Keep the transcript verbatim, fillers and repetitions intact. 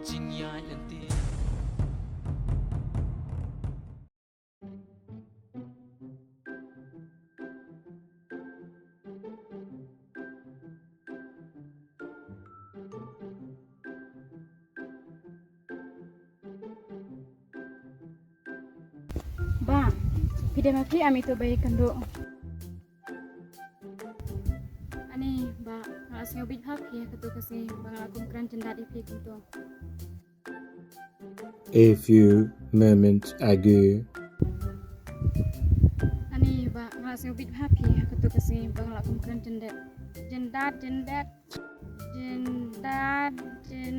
Jingïaid lynti. Bah, phi dei ma phi am ito ba ïakynduh. Ani, bah, nga la sngew bit bha phi ha kato ka sngi ba nga la kum kren jyndat ïa phi kumto. A few moments ago. Ani, bah, nga la sngew bit bha phi ha kato ka sngi ba nga la kum kren jyndat. Jyndat, jyndat. Jyndat, jyn